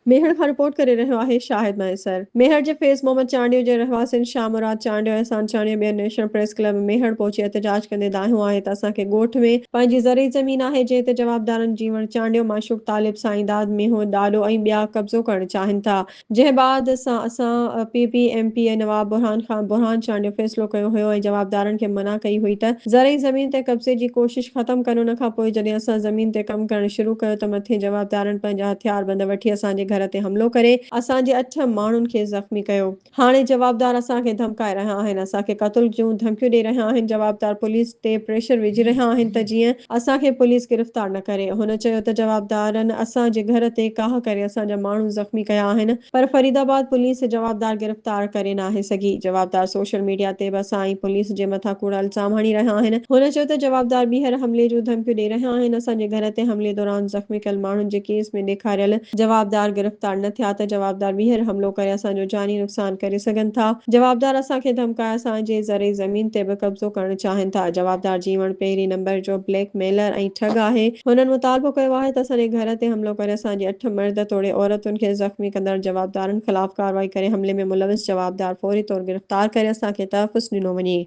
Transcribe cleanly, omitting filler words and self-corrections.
ميهڙ کان رپورٽ ڪري رهيو آهي شاهد مهيسر. ميهڙ جي فيض محمد چانڊيو جي رهواسين شاهه مراد چانڊيو، احسان چانڊيو ٻين نيشنل پريس ڪلب ميهڙ پهچي احتجاج ڪندي دانهيو آهي ته اسان کي ڳوٺ ۾ پنهنجي زرعي زمين آهي جنهن تي جوابدارن جيوڻ چانڊيو، معشوق طالب، سائينداد مينهون ڏاڏو ۽ ٻيا قبضو ڪرڻ چاهين ٿا جنهن بعد سان اسان P P M P A Nawab Burhan Khan Burhan Chandio فيصلو ڪيو هيو ۽ جوابدارن کي منع ڪئي هئي ته زرعي زمين تي قبضي جي ڪوشش ختم ڪن ان کان پوء جڏهن اسان زمين تي ڪم ڪرڻ شروع ڪيو ته مٿين جوابدارن پنهنجا هٿياربند وٺي اسان جي گهر تي حملو ڪري اسان جي اٺ ماڻهن کي زخمي ڪيو. هاڻي جوابدار اسان کي ڌمڪائي رهيا آهن اسان کي قتل جون ڌمڪيون ڏئي رهيا آهن جوابدار پوليس تي پريشر وجهي رهيا آهن ته جيئن اسان کي پوليس گرفتار نه ڪري. هن چيو ته جوابدارن اسان جي گهر تي ڪاهه ڪري اسان جا ماڻهو زخمي ڪيا آهن پر فريد آباد پوليس جوابدار گرفتار ڪري ناهي سگهي، جوابدار سوشل ميڊيا تي به اسان ۽ پوليس جي مٿان ڪوڙا الزام هڻي رهيا آهن. هن چيو ته جوابدار ٻيهر حملي جون ڌمڪيون ڏئي رهيا آهن، اسان جي گهر تي حملي دوران زخمي ڪيل ماڻهن جي ڪيس ۾ ڏيکاريل جوابدار گرفتار نه ٿيا ته جوابدار ٻيهر حملو ڪري اسان جو جاني نقصان ڪري سگهن ٿا، جوابدار اسان کي ڌمڪائي اسان جي زرعي زمين تي به قبضو ڪرڻ چاهين ٿا، جوابدار جيوڻ پهرين نمبر جو بليڪ ميلر ۽ ٺڳ آهي، هنن مطالبو ڪيو آهي ته اسان جي گهر تي حملو ڪري اسان جي اٺ مرد توڙي عورتن کي زخمي ڪندڙ جوابدارن خلاف ڪارروائي ڪري حملي ۾ ملوث جوابدار فوري طور گرفتار ڪري اسان کي تحفظ ڏنو وڃي.